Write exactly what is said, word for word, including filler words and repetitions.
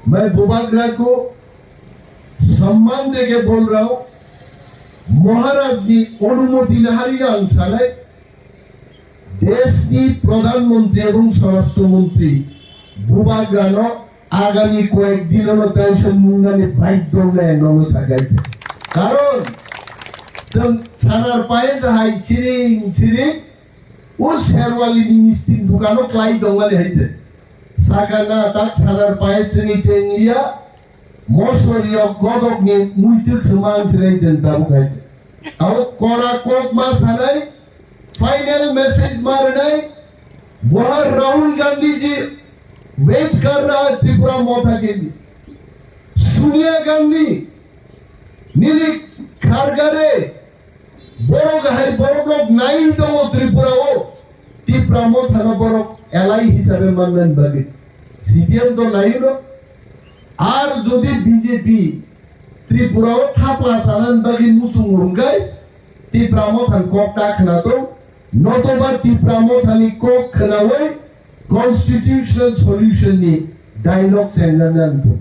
Mai bubagra ko samman dege bol rao, Maharaj ni onumoti na hari na ang sanai, desh ni Pradhan Mantri ebong Swarashtra Mantri bubagra no agami koyek din no tension mungnani baidyo nai nono sagai. Karon chwng sanar paye jahai siring siring o Sherwali ni mistin dukano klai dongmani haite. Sakana tak sanar paye chini tengliya, mosori o godok ni muituk semang siring chwng tabuk haite. Au kora kok ma sanai, final message ma rwnai, वहाँ राहुल गांधी जी वेट कर रहा है Tripura Motha के लिए। सोनिया Gandhi, nini Kharge re, borok hai borok rok nai tongo Tripura o, Tipra Motha no borok alai hisabe mannani bagwi. C P M to nai no, ar jodi B J P Tripura o thapla sanani bagwi muchung rwngkhe, Tipra Motha ni kok ta khwnato, notoba Tipra Motha ni kok khwnawi constitutional solution ni dialogue chengjak nang tong.